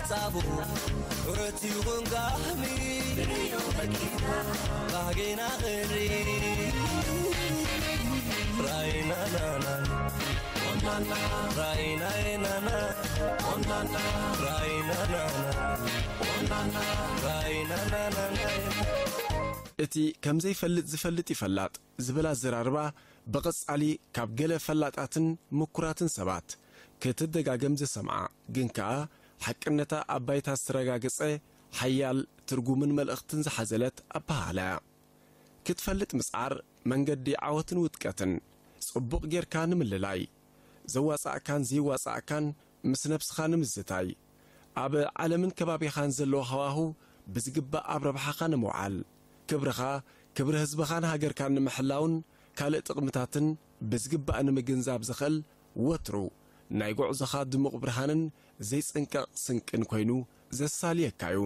ጻቡ ረት ይኹን ጋህሚ ባህጌና ኽሪ ራይና ናና ራይና ናና ራይና ናና ራይና ናና እቲ ከም ዘይፈልጥ ዝፈልጥ ይፈላጥ ዝብል ኣዘራርባ ብቐጻሊ ካብ ገለ ፈላጣትን ምኩራትን ሰባት ክትደጋገም ዝሰምዓ፣ ግን ከኣ ሓቅነታ ኣብ ባይታ ዝተረጋገጸ ሓያል ትርጉምን መልእኽትን ዝሓዘለት ኣበሃህላ እያ። ክትፈልጥ ምጽዓር መንገዲ ዓወትን ውድቀትን፣ ጽቡቕ ጌርካ ንምልላይ፣ ዘዋጻእካን ዘይዋጻእካን ምስ ነብስኻ ንምዝታይ፣ ኣብ ዓለምን ከባቢኻን ዘለዎ ሃዋሁ ብዝግባእ ኣብ ረብሓኻ ንምውዓል፣ ክብርኻ፣ ክብሪ ህዝብኻን ሃገርካን ንምሕላውን ካልእ ጥቕምታትን ብዝግባእ ንምግንዛብ ዘኽእል ወትሩ ናይ ጉዕዞኻ ድሙቕ ብርሃንን ዘይጽንቀቕ ስንቅን ኮይኑ ዘሳልየካ እዩ።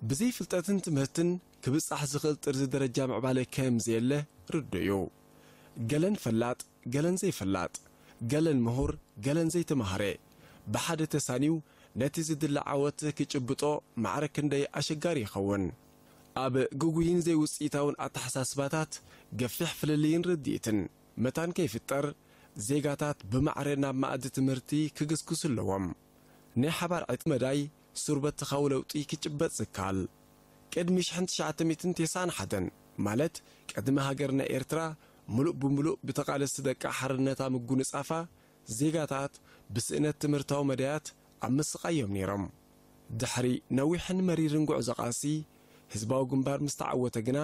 ብዘይ ፍልጠትን ትምህርትን ክብጻሕ ዝኽእል ጥርዚ ደረጃ ምዕባለ ከም ዘየለ ርዱእ እዩ። ገለን ፈላጥ፣ ገለን ዘይፈላጥ፣ ገለን ምሁር፣ ገለን ዘይተማህረ ብሓደ ተሳንዩ ነቲ ዝድለ ዓወት ክጭብጦ ማዕረ ክንደይ ኣሸጋሪ ይኸውን። ኣብ ግጉይን ዘይውጽኢታውን ኣተሓሳስባታት ገፊሕ ፍልልይን ርድኢትን መታን ከይፍጠር፣ ዜጋታት ብማዕረ ናብ መኣዲ ትምህርቲ ክግስግሱ ኣለዎም። ናይ ሓባር ዕጥቂ መዳይ ሱር በተኻዊ ለውጢ ክጭበጥ ዝከኣል። ቅድሚ ሽሕን ትሽዓተ ሚእትን ተስዓን ሓደን፣ ማለት ቅድሚ ሃገርና ኤርትራ ምሉእ ብምሉእ ብተቓለስቲ ደቃ ሓርነታ ምጉንጻፋ፣ ዜጋታት ብስእነት ትምህርታዊ መዳያት ኣብ ምስቓይ እዮም ነይሮም። ድሕሪ ነዊሕን መሪርን ጉዕዞ ቃልሲ፣ ህዝባዊ ግንባር ምስ ተዓወተ ግና፣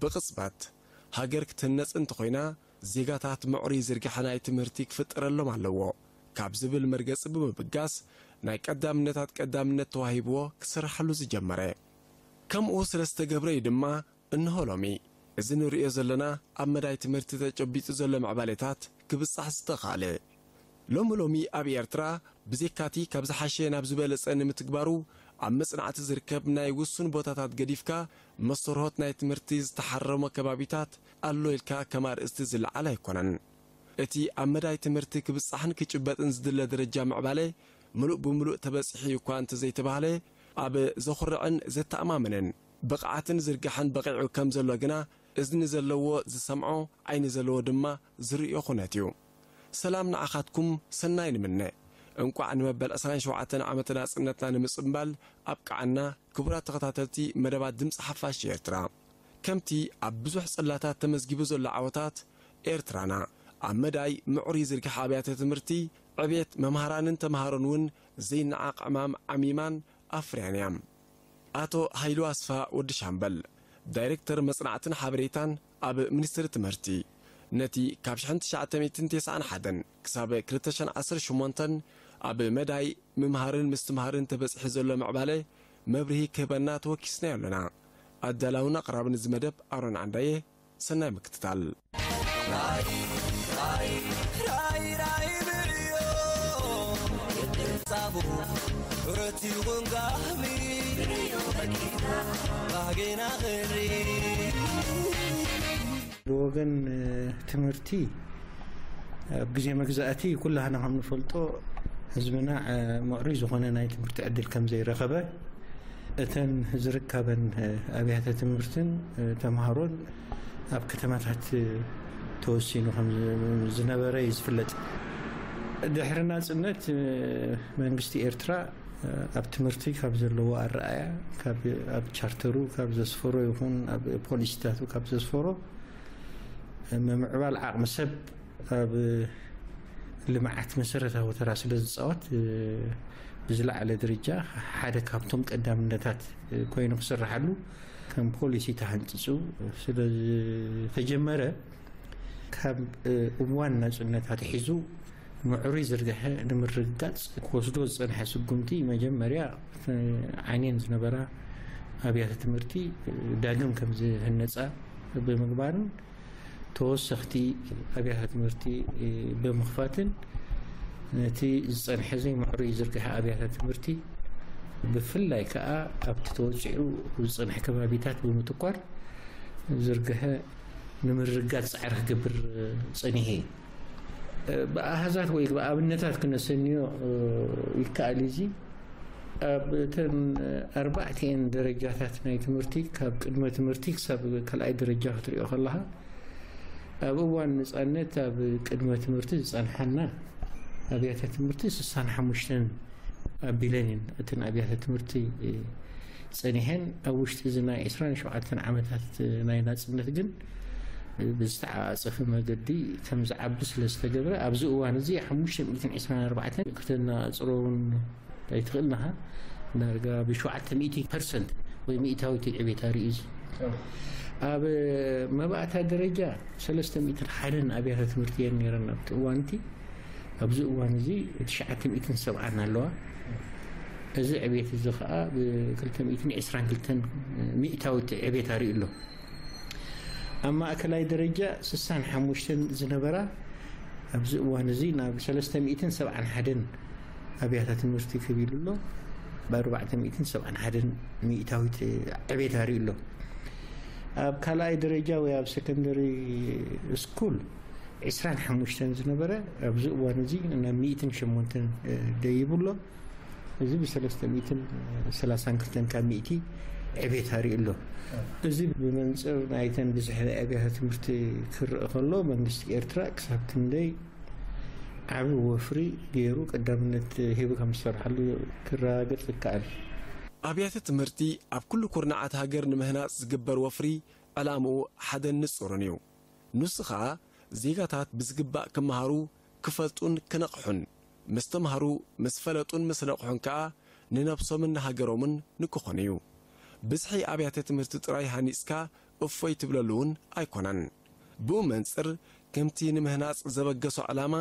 ብቕጽበት፣ ሃገር ክትህነጽ እንተኾይና፣ ዜጋታት ምዕሩይ ዝርግሐ ናይ ትምህርቲ ክፍጠረሎም ኣለዎ ካብ ዝብል መርገጺ ብምብጋስ፣ ናይ ቀዳምነታት ቀዳምነት ተዋሂብዎ ክስርሓሉ ዝጀመረ። ከምኡ ስለ ዝተገብረ እዩ ድማ፣ እንሆ ሎሚ፣ እዚ ንርእዮ ዘለና ኣብ መዳይ ትምህርቲ ተጨቢጡ ዘሎ ምዕባሌታት ክብጻሕ ዝተኻእለ። ሎሚ ሎሚ ኣብ ኤርትራ ብዘይካቲ ካብ ዝሓሸ ናብ ዝበለጸ ንምትግባሩ ኣብ መጽናዕቲ ዝርከብ ናይ ውሱን ቦታታት ገዲፍካ መስተርሆት ናይ ትምህርቲ ዝተሓረሞ ከባቢታት ኣሎ ኢልካ ከም ኣርእስቲ ዝለዓል ኣይኮነን። እቲ ኣብ መዳይ ትምህርቲ ክብጻሕን ክጭበጥን ዝድለ ደረጃ ምዕባለ ምሉእ ብምሉእ ተበጺሑ እዩ እኳ እንተዘይተባህለ፣ ኣብ ዘኹርዕን ዘተኣማምንን ብቕዓትን ዝርግሐን በቒዑ ከም ዘሎ ግና እዝኒ ዘለዎ ዝሰምዖ፣ ዓይኒ ዘለዎ ድማ ዝርእዮ ኩነት እዩ። ሰላም ንዓኻትኩም ሰናይ ንምነ። እንቋዕ ንመበል ዕስራን ሸውዓተን ዓመተ ናጽነትና ንምጽንባል ኣብቅዓና ክቡራት ተኸታተልቲ መደባት ድምጺ ሓፋሽ ኤርትራ። ከምቲ ኣብ ብዙሕ ጽላታት ተመዝጊቡ ዘሎ ዓወታት ኤርትራና ኣብ መዳይ ምዕሩይ ዝርግሐ ኣብያተ ትምህርቲ ዕቤት መምሃራንን ተምሃሮን እውን ዘይነዓቕ ዕማም ዓሚማን ኣፍርያን እያ። ኣቶ ሃይሉ ኣስፋ ወዲ ሻምበል፣ ዳይሬክተር መጽናዕትን ሓበሬታን ኣብ ሚኒስትሪ ትምህርቲ፣ ነቲ ካብ ሽሕን ትሽዓተ ሚእትን ተስዓን ሓደን ክሳብ ክልተ ሽሕን ዓሰርተ ሸሞንተን ኣብ መዳይ ምምሃርን ምስትምሃርን ተበጺሑ ዘሎ ምዕባለ መብርሂ ክህበና ተወኪስናዮ ኣለና። ኣዳላውን ኣቕራብን እዚ መደብ ኣሮን ዓንዳየ። ሰናይ ምክትታል። ራይ ራይ ራይ ራይ ብዮ ጻቡ ረት ይኹን ጋህሚ ባህጌና ኽሪ ብወገን ትምህርቲ ኣብ ግዜ መግዛእቲ ኩላህና ከም ንፈልጦ ህዝብና ምዕሩይ ዝኾነ ናይ ትምህርቲ ዕድል ከም ዘይረኸበ እተን ዝርከበን ኣብያተ ትምህርትን ተምሃሮን ኣብ ከተማታት ተወሲኑ ከም ዝነበረ እዩ ዝፍለጥ። ድሕሪ ናጽነት መንግስቲ ኤርትራ ኣብ ትምህርቲ ካብ ዘለዎ ኣረኣያ ኣብ ቻርተሩ ካብ ዘስፈሮ ይኹን ኣብ ፖሊሲታቱ ካብ ዘስፈሮ ምምዕባል ዓቕሚ ሰብ ኣብ ልምዓት መሰረታዊ ተራ ስለ ዝፃወት ብዝለዓለ ደረጃ ሓደ ካብቶም ቀዳምነታት ኮይኑ ክስርሓሉ ከም ፖሊሲ ተሃንፂፁ ስለ ዝተጀመረ ካብ እዋን ናፅነት ኣትሒዙ ምዕሩይ ዝርግሐ ንምርግጋፅ ክወስዶ ዝፀንሐ ስጉምቲ መጀመርያ ዓይኔን ዝነበራ ኣብያተ ትምህርቲ ዳግም ከም ዝህነፃ ብምግባርን ተወሰኽቲ ኣብያተ ትምህርቲ ብምኽፋትን ነቲ ዝፀንሐ ዘይምዕሩይ ዝርግሐ ኣብያተ ትምህርቲ ብፍላይ ከዓ ኣብቲ ተወፂዑ ዝፀንሐ ከባቢታት ብምትኳር ዝርግሐ ንምርጋፅ ፃዕሪ ክገብር ፀኒሐ እዩ። ብኣሃዛት ወይ ብኣብነታት ክነሰንዮ ይከኣል እዚ ኣብ እተን ኣርባዕቲኤን ደረጃታት ናይ ትምህርቲ፣ ካብ ቅድመ ትምህርቲ ክሳብ ካልኣይ ደረጃ ክትሪኦ ከለኻ፣ ኣብ እዋን ነጻነት ኣብ ቅድመ ትምህርቲ ዝጸንሓና ኣብያተ ትምህርቲ ስሳን ሓሙሽተን ኣቢለን እየን እተን ኣብያተ ትምህርቲ ጸኒሐን። ኣብ ውሽጢ እዚ ናይ ዕስራን ሸውዓተን ዓመታት ናይ ናጽነት ግን ብዝተዓጻጸፈ መገዲ ከም ዝዓቢ ስለ ዝተገብረ፣ ኣብዚ እዋን እዚ ሓሙሽተ ሚእትን ዕስራን ኣርባዕተን ክተናጽሮ እውን ኣይትኽእልን ኢኻ። ዳርጋ ብሸውዓተ ሚእቲ ፐርሰንት ወይ ሚእታዊት ዕቤት ኣርእዩ። እዚ ኣብ መባእታ ደረጃ ሰለስተ ሚእትን ሓደን ኣብያተ ትምህርቲ እየን ነይረን ኣብቲ እዋን እቲ። ኣብዚ እዋን እዚ ትሽዓተ ሚእትን ሰብዓን ኣለዋ። እዚ ዕቤት እዚ ኸኣ ብክልተ ሚእትን ዕስራን ክልተን ሚእታዊት ዕቤት ኣርእዩ ኣሎ። ኣብ ማእከላይ ደረጃ ስሳን ሓሙሽተን ዝነበራ ኣብዚ እዋን እዚ ናብ ሰለስተ ሚእትን ሰብዓን ሓደን ኣብያተ ትምህርቲ ክብ ኢሉ ኣሎ። ብኣርባዕተ ሚእትን ሰብዓን ሓደን ሚእታዊት ዕቤት ኣርእዩ ኣሎ። ኣብ ካልኣይ ደረጃ ወይ ኣብ ሰከንደሪ ስኩል ዕስራን ሓሙሽተን ዝነበረ ኣብዚ እዋን እዚ ናብ ሚእትን ሸሞንተን ደይቡ ኣሎ። እዚ ብሰለስተ ሚእትን ሰላሳን ክልተን ካብ ሚእቲ ዕቤት ኣርእዩ ኣሎ። እዚ ብመንጽር ናይተን ብዝሒ ናይ ኣብያተ ትምህርቲ ክረአ ከሎ፣ መንግስቲ ኤርትራ ክሳብ ክንደይ ዓቢ ወፍሪ ገይሩ ቀዳምነት ሂቡ ከም ዝሰርሓሉ ክረጋገጽ ይከኣል። ኣብያተ ትምህርቲ ኣብ ኩሉ ኩርናዓት ሃገር ንምህናጽ ዝግበር ወፍሪ ዕላምኡ ሓደን ንጹርን እዩ። ንሱ ኸኣ ዜጋታት ብዝግባእ ክመሃሩ፣ ክፈልጡን ክነቕሑን፣ ምስ ተማህሩ፣ ምስ ፈለጡን ምስ ነቕሑን ከኣ ንነብሶምን ንሃገሮምን ንክኾኑ እዩ። ብዝሒ ኣብያተ ትምህርቲ ጥራይ ሃኒጽካ እፎይ ትብለሉ እውን ኣይኮነን። ብኡ መንጽር፣ ከምቲ ንምህናጽ ዘበገሶ ዕላማ፣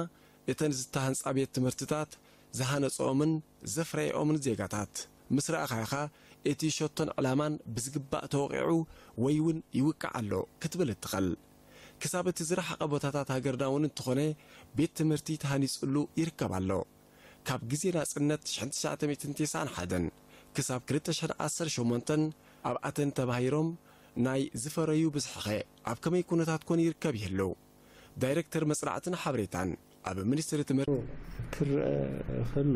እተን ዝተሃንጻ ቤት ትምህርትታት ዝሃነጽኦምን ዘፍረየኦምን ዜጋታት ምስ ረኣኻ ኢኻ፣ እቲ ሸቶን ዕላማን ብዝግባእ ተወቒዑ ወይ እውን ይውቃዕ ኣሎ ክትብል እትኽእል። ክሳብ እቲ ዝረሓቐ ቦታታት ሃገርና እውን እንተኾነ ቤት ትምህርቲ ተሃኒጹሉ ይርከብ ኣሎ። ካብ ግዜ ናጽነት ሽሕን ትሽዓተ ሚእትን ተስዓን ሓደን ክሳብ ክልተ ሽሕን ዓሰርተ ሸሞንተን ኣብኣተን ተማሂሮም ናይ ዝፈረዩ ብዝሕኸ ኣብ ከመይ ኩነታት ኮን ይርከብ ይህሉ? ዳይሬክተር መጽናዕትን ሓበሬታን ኣብ ሚኒስትሪ ትምህርቲ ክረአ ከሎ፣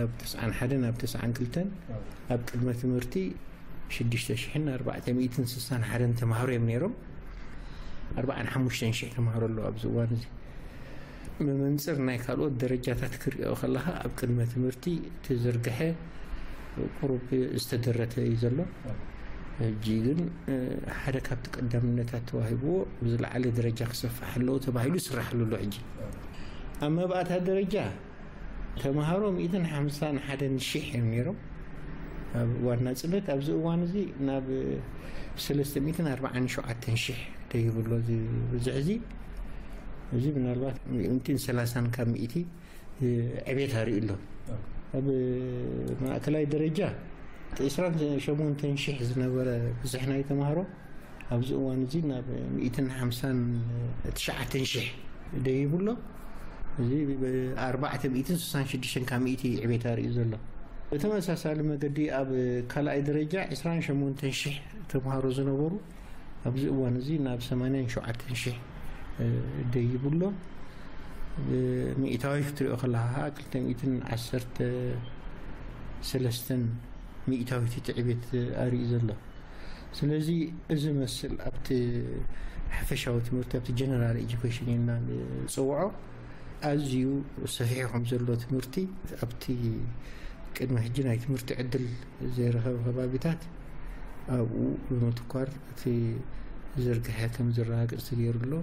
ኣብ ተስዓን ሓደን ኣብ ተስዓን ክልተን ኣብ ቅድመ ትምህርቲ ሽዱሽተ ሽሕን ኣርባዕተ ሚእትን ስሳን ሓደን ተማሃሮ እዮም ነይሮም። ኣርባዓን ሓሙሽተን ሽሕ ተማሃሮ ኣለዉ ኣብዚ እዋን እዚ። ብመንጽር ናይ ካልኦት ደረጃታት ክሪኦ ከለኻ፣ ኣብ ቅድመ ትምህርቲ እቲ ዝርግሐ ቁሩብ ዝተደረተ እዩ ዘሎ። ሕጂ ግን፣ እ፣ ሓደ ካብቲ ቀዳምነታት ተዋሂብዎ ብዝለዓለ ደረጃ ክሰፍሕ ኣለዎ ተባሂሉ ይስራሕሉ ኣሎ። ሕጂ ኣብ መባእታ ደረጃ ተምሃሮ ሚእትን ሓምሳን ሓደን ሽሕ እዮም ነይሮም ኣብ ዋና ጽነት። ኣብዚ እዋን እዚ ናብ ሰለስተ ሚእትን ኣርባዓን ሸውዓተን ሽሕ ደይብሎ እዚ ብዝሕ እዚ፣ እዚ ምናልባት ሚእትን ሰላሳን ካብ ሚእቲ ዕቤት ኣርእዩ ኣሎ። ኣብ ማእከላይ ደረጃ ዕስራን ሸሞንተን ሽሕ ዝነበረ ብዝሕ ናይ ተምሃሮ ኣብዚ እዋን እዚ ናብ ሚእትን ሓምሳን ትሽዓተን ሽሕ ደይቡ ኣሎ። እዚ ብ-፣ ኣርባዕተ ሚእትን ስሳን ሽዱሽተን ካብ ሚእቲ ዕቤት ኣርእዩ ዘሎ። ብተመሳሳሊ መገዲ ኣብ ካልኣይ ደረጃ ዕስራን ሸሞንተን ሽሕ ተምሃሮ ዝነበሩ ኣብዚ እዋን እዚ ናብ ሰማንያን ሸውዓተን ሽሕ፣ እ፣ ደይቡ ኣሎ። ብሚእታዊ ክትሪኦ ከለኻ ኸዓ ክልተ ሚእትን ዓሰርተ ሰለስተን ሚእታዊት እቲ ዕቤት ኣርእዩ ዘሎ። ስለዚ እዚ መስል ኣብቲ ሓፈሻዊ ትምህርቲ፣ ኣብቲ ጀነራል ኤጁኬሽን ኢልና ንጽውዖ፣ ኣዝዩ ሰፊሑ ከም ዘሎ ትምህርቲ ኣብቲ ቅድሚ ሕጂ ናይ ትምህርቲ ዕድል ዘይረኸበ ከባቢታት ኣብኡ ብምትኳር እቲ ዝርግሐ ከም ዝረጋገጽ ተገይሩ ኣሎ።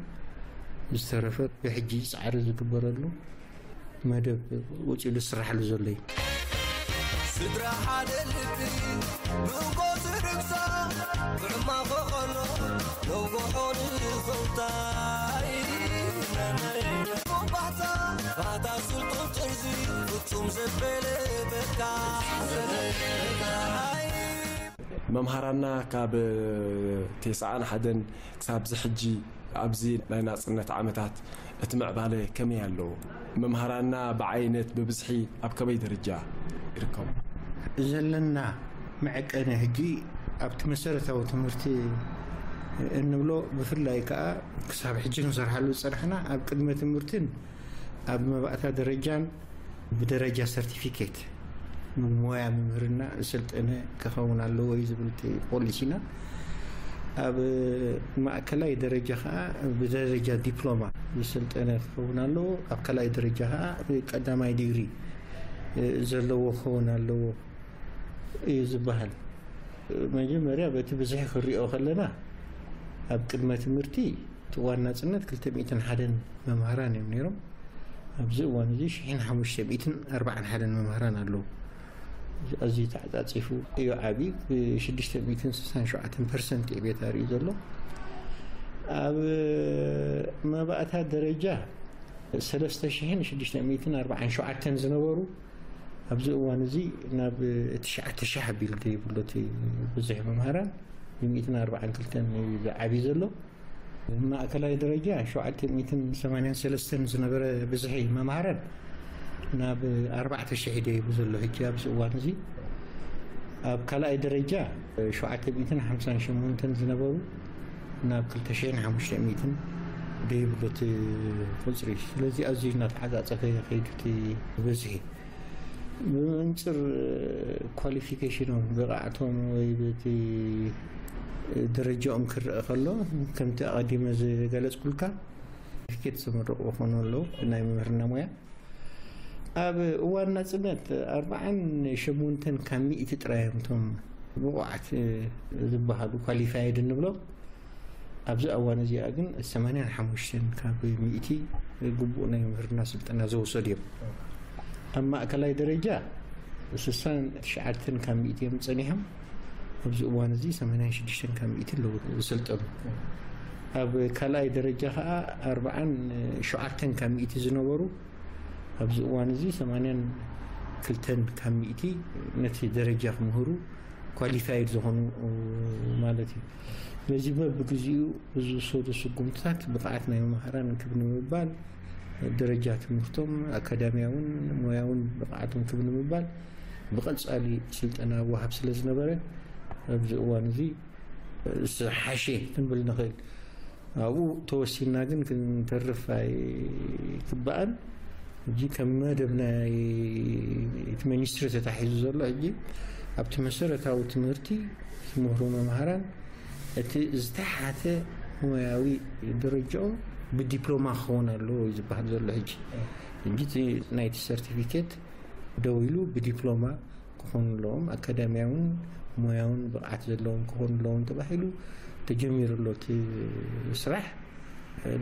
ዝተረፈ ብሕጂ ጻዕሪ ዝግበረሉ መደብ ወጺኡ ዝስራሕሉ ዘሎ እዩ። ስድራ ሓደ ልቢ ንእንኮ ዝርግሳ፣ ብዕማኾ ቐሎ ነውጎሖ ንኸውታይ። ባህታ፣ ባህታ ስልጡን ጥርዚ፣ ፍጹም ዘበለ በቃ፣ ዘበለ በቃ። መምሃራና ካብ ተስዓን ሓደን ክሳብ እዚ ሕጂ ኣብዚ ናይ ናጽነት ዓመታት እቲ ምዕባለ ከመይ ኣሎ? መምሃራና ብዓይነት ብብዝሒ ኣብ ከመይ ደረጃ ይርከቡ? ዘለና መዐቀኒ ሕጂ ኣብቲ መሰረታዊ ትምህርቲ እንብሎ ብፍላይ ከኣ ክሳብ ሕጂ ክንሰርሓሉ ዝጸናሕና ኣብ ቅድመ ትምህርትን ኣብ መባእታ ደረጃን ብደረጃ ሰርቲፊኬት ሞያ ምምህርና ዝሰልጠነ ክኸውን ኣለዎ እዩ ዝብል እቲ ፖሊሲና። ኣብ ማእከላይ ደረጃ ከዓ ብደረጃ ዲፕሎማ ዝሰልጠነ ክኸውን ኣለዎ። ኣብ ካልኣይ ደረጃ ከዓ ቀዳማይ ዲግሪ ዘለዎ ክኸውን ኣለዎ እዩ ዝበሃል። መጀመርያ በቲ ብዝሒ ክንሪኦ ከለና ኣብ ቅድመ ትምህርቲ እቲ እዋን ናፅነት ክልተ ሚእትን ሓደን መምሃራን እዮም ነይሮም። ኣብዚ እዋን እዚ ሽሕን ሓሙሽተ ሚእትን ኣርባዓን ሓደን መምሃራን ኣለዉ። ኣዝዩ ተዓፃፂፉ እዩ ዓብዩ። ብሽዱሽተ ሚእትን ስሳን ሸውዓተን ፐርሰንት እዩ ቤት ኣርእዩ ዘሎ። ኣብ መባእታ ደረጃ ሰለስተ ሽሕን ሽዱሽተ ሚእትን ኣርባዓን ሸውዓተን ዝነበሩ ኣብዚ እዋን እዚ ናብ ትሽዓተ ሽሕ ኣቢሉ ደይብሎ እቲ ብዙሕ መምሃራን ብሚእትን ኣርባዓን ክልተን እዩ ዝዓብዩ ዘሎ። ማእከላይ ደረጃ ሸውዓተ ሚእትን ሰማንያን ሰለስተን ዝነበረ ብዝሒ መምሃራን ናብ ኣርባዕተ ሽሕ ደይቡ ዘሎ ሕጂ ኣብዚ እዋን እዚ። ኣብ ካልኣይ ደረጃ ሸውዓተ ሚእትን ሓምሳን ሸሞንተን ዝነበሩ ናብ ክልተ ሽሕን ሓሙሽተ ሚእትን ደይብሎ እቲ ቁፅሪ። ስለዚ ኣዝዩ እናተዓፃፀፈ ይኸይድ እቲ ብዝሒ። ብመንፅር ኳሊፊኬሽኖም፣ ብቕዓቶም ወይ በቲ ደረጃኦም ክረአ ከሎ፣ ከምቲ ኣቐዲመ ዝገለፅኩልካ ሰርቲፊኬት ዝምረቑ ይኾኑ ኣለዉ ናይ ምምህርና ሞያ። ኣብ እዋን ናፅነት ኣርባዓን ሸሞንተን ካብ ሚእቲ ጥራይ እዮም እቶም ብቑዓት ዝበሃሉ፣ ኳሊፋይድ እንብሎም። ኣብዚ እዋን እዚኣ ግን ሰማንያን ሓሙሽተን ካብ ሚእቲ ግቡእ ናይ ምምህርና ስልጠና ዝወሰዱ እዮም። ኣብ ማእከላይ ደረጃ ስሳን ትሽዓተን ካብ ሚእቲ እዮም ጸኒሖም። ኣብዚ እዋን እዚ ሰማንያን ሽዱሽተን ካብ ሚእቲ ኣለዉ ዝሰልጠኑ። ኣብ ካልኣይ ደረጃ ኸኣ ኣርባዓን ሸውዓተን ካብ ሚእቲ ዝነበሩ ኣብዚ እዋን እዚ ሰማንያን ክልተን ካብ ሚእቲ ነቲ ደረጃ ክምህሩ ኳሊፋይድ ዝኾኑ ማለት እዩ። ስለዚ በብግዚኡ ዝወሰዱ ስጉምትታት ብቕዓት ናይ መምሃራን ክብ ንምባል፣ ደረጃ ትምህርቶም ኣካዳሚያውን ሞያውን ብቕዓቶም ክብ ንምባል ብቐጻሊ ስልጠና ወሃብ ስለ ዝነበረ ኣብዚ እዋን እዚ ዝሓሸ ክንብል ንኽእል። ኣብኡ ተወሲንና ግን ክንተርፍ ኣይግባእን። ሕጂ ከም መደብ ናይ እቲ ሚኒስትሪ ተታሒዙ ዘሎ ሕጂ ኣብቲ መሰረታዊ ትምህርቲ ዝምህሩ መምሃራን እቲ ዝተሓተ ሞያዊ ደረጃኦም ብዲፕሎማ ክኸውን ኣለዎ እዩ ዝበሃል ዘሎ። ሕጂ ሕጂ እቲ ናይቲ ሰርቲፊኬት ደው ኢሉ ብዲፕሎማ ክኾኑ ኣለዎም፣ ኣካዳሚያውን ሞያውን ብቕዓት ዘለዎም ክኾኑ ኣለዎም ተባሂሉ ተጀሚሩ ኣሎ እቲ ስራሕ።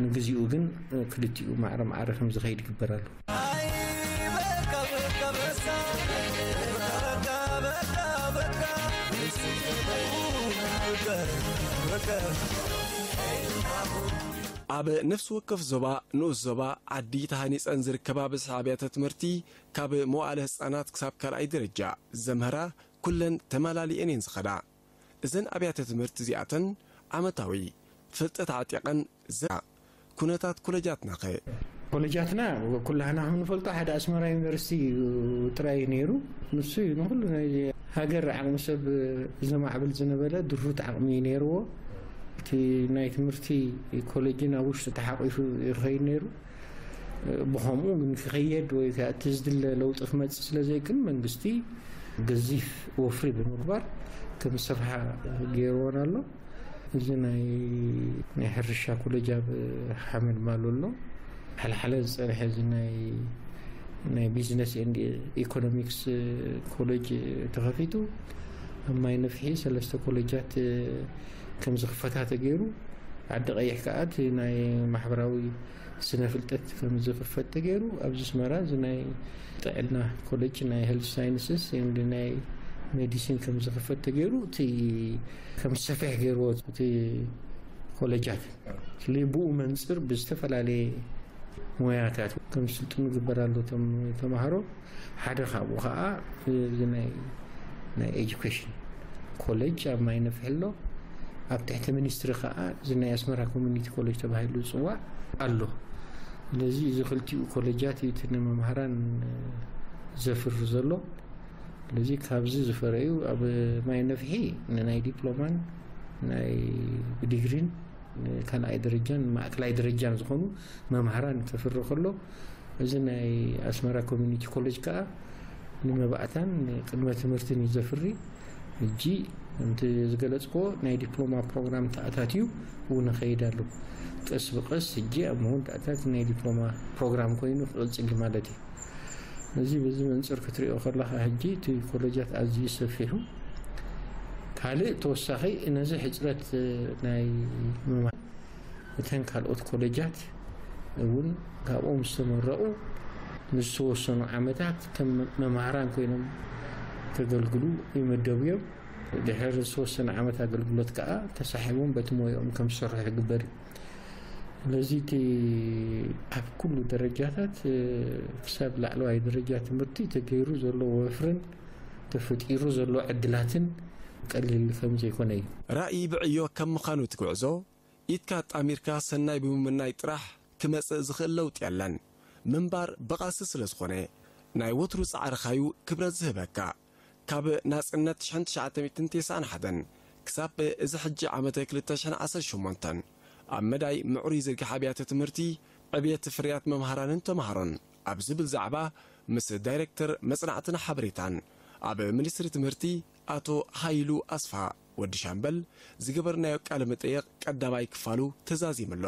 ንግዚኡ ግን ክልቲኡ ማዕረ ማዕረ ከም ዝኸይድ ይግበር ኣሎ። ኣብ ነፍሲ ወከፍ ዞባ፣ ንኡስ ዞባ፣ ዓዲ ተሃኒጸን ዝርከባ ብዝሒ ኣብያተ ትምህርቲ ካብ መዋእለ ህጻናት ክሳብ ካልኣይ ደረጃ ዘምህራ ኩለን ተመላሊኤን እየን ዝኸዳ። እዘን ኣብያተ ትምህርቲ እዚኣተን ዓመታዊ ፍልጠት ዓጢቐን ዘ ኩነታት ኮለጃትናኸ? ኮለጃትና ኩላህና ከም ንፈልጦ ሓደ ኣስመራ ዩኒቨርሲቲ ጥራይ እዩ ነይሩ። ንሱ እዩ ንኩሉ ናይ ሃገር ዓቕሚ ሰብ ዘማዕብል ዝነበረ ድሩት ዓቕሚ እዩ ነይርዎ። እቲ ናይ ትምህርቲ ኮለጅን ኣብ ውሽጡ ተሓቂፉ ይኸይድ ነይሩ። ብኸምኡ ግን ክኸየድ ወይ እቲ ዝድለ ለውጢ ክመፅእ ስለ ዘይክእል መንግስቲ ገዚፍ ወፍሪ ብምግባር ከም ዝሰፍሓ ገይርዎን ኣሎ። እዚ ናይ ናይ ሕርሻ ኮሌጅ ኣብ ሓመድ ማሎ ኣሎ። ሓልሓለ ዝፀንሐ እዚ ናይ ናይ ቢዝነስ ኤንድ ኢኮኖሚክስ ኮሌጅ ተኸፊቱ ኣብ ማይ ነፍሒ ሰለስተ ኮሌጃት ከም ዝኽፈታ ተገይሩ። ዓዲ ቀይሕ ከዓ እቲ ናይ ማሕበራዊ ስነ ፍልጠት ከም ዝኽፈት ተገይሩ። ኣብዚ ኣስመራ እዚ ናይ ጥዕና ኮሌጅ ናይ ሄልት ሳይንስስ ኤንድ ናይ ሜዲሲን ከም ዝኽፈት ተገይሩ። እቲ ከም ዝሰፍሕ ገይርዎ እቲ ኮሌጃት። ስለዚ ብኡ መንፅር ብዝተፈላለየ ሞያታት ከም ዝስልጥኑ ይግበር ኣሎ እቶም ተምሃሮ። ሓደ ካብኡ ከዓ እዚ ናይ ናይ ኤጁኬሽን ኮሌጅ ኣብ ማይ ነፍሒ ኣሎ። ኣብ ትሕቲ ሚኒስትሪ ከዓ እዚ ናይ ኣስመራ ኮሚኒቲ ኮሌጅ ተባሂሉ ዝፅዋዕ ኣሎ። ስለዚ እዚ ክልቲኡ ኮሌጃት እዩ እቲ ንመምሃራን ዘፍሪ ዘሎ። ስለዚ ካብዚ ዝፈረዩ ኣብ ማይ ነፍሒ ንናይ ዲፕሎማን ናይ ዲግሪን ካልኣይ ደረጃን ማእከላይ ደረጃን ዝኾኑ መምሃራን ከፍሪ ከሎ፣ እዚ ናይ ኣስመራ ኮሚኒቲ ኮሌጅ ከዓ ንመባእታን ቅድመ ትምህርትን እዩ ዘፍሪ። ሕጂ እንተ ዝገለጽክዎ ናይ ዲፕሎማ ፕሮግራም ተኣታትዩ እውን ይኸይድ ኣሎ። ቀስ ብቐስ ሕጂ ኣብ መወዳእታት ናይ ዲፕሎማ ፕሮግራም ኮይኑ ክቕጽል እዩ ማለት እዩ። ነዚ በዚ መንጽር ክትሪኦ ከለኻ ሕጂ እቲ ኮሌጃት ኣዝዩ ሰፊሑ። ካልእ ተወሳኺ ነዚ ሕጽረት ናይ መማ-፣ እተን ካልኦት ኮሌጃት እውን ካብኦም ዝተመረቑ ንዝተወሰኑ ዓመታት ከም መምሃራን ኮይኖም ከገልግሉ ይመደቡ እዮም። ድሕሪ ዝተወሰነ ዓመት ኣገልግሎት ከዓ ተሳሒቦም በቲ ሞያኦም ከም ዝሰርሑ ይግበር እዩ። ስለዚ እቲ ኣብ ኩሉ ደረጃታት፣ እ፣ ክሳብ ላዕለዋይ ደረጃ ትምህርቲ ተገይሩ ዘሎ ወፍርን ተፈጢሩ ዘሎ ዕድላትን ቀሊል ከም ዘይኮነ እዩ። ራእይ ብዕዮ ከም ምዃኑ እቲ ጉዕዞ፣ ኢድካ ኣጣሚርካ ሰናይ ብምምናይ ጥራሕ ክመጽእ ዝኽእል ለውጢ የለን። ምንባር ብቓልሲ ስለ ዝኾነ፣ ናይ ወትሩ ጻዕርኻዩ ክብረት ዝህበካ። ካብ ናጽነት ሽሕን ትሽዓተ ሚእትን ተስዓን ሓደን ክሳብ እዚ ሕጂ ዓመተ ክልተ ሽሕን ዓሰርተ ሸሞንተን፣ ኣብ መዳይ ምዕሩይ ዝርግሐ ኣብያተ ትምህርቲ፣ ዕብየት ፍርያት መምሃራንን ተምሃሮን ኣብ ዝብል ዛዕባ፣ ምስ ዳይሬክተር መጽናዕትን ሓበሬታን ኣብ ሚኒስትሪ ትምህርቲ ኣቶ ሃይሉ ኣስፋ ወዲ ሻምበል ዝገበርናዮ ቃለ መጠየቕ ቀዳማይ ክፋሉ ተዛዚሙ ኣሎ።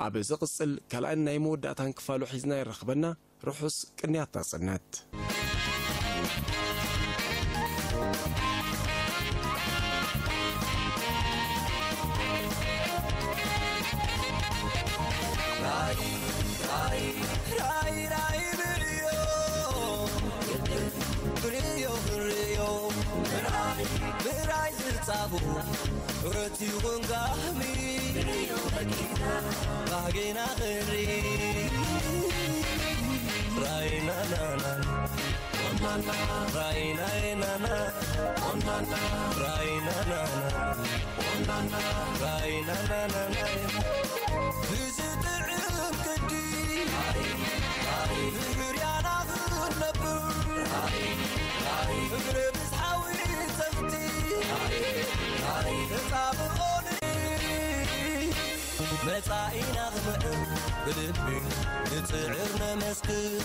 ኣብ ዝቕጽል ካልኣይን ናይ መወዳእታን ክፋሉ ሒዝና ይራኽበና። ርሑስ ቅንያት ናጽነት። ራይ ራይ ራይ ራይ ብርዮ ብርዮ ብርዮ ራይ ራይ ዝጻቡ ብረት ይኹን ጋህሚ ብርዮ መኪና ባህጌና ኽሪ ራይናናና ራይናናና ራይናናና ብዝጥዕም ቅዲ ምርያና ክንነብር እግሪ ብዝሓዊ ዘምቲ ተጻብኦኒ መጻኢና ክምዕር ብልቢ ንጽዕር ነመስክር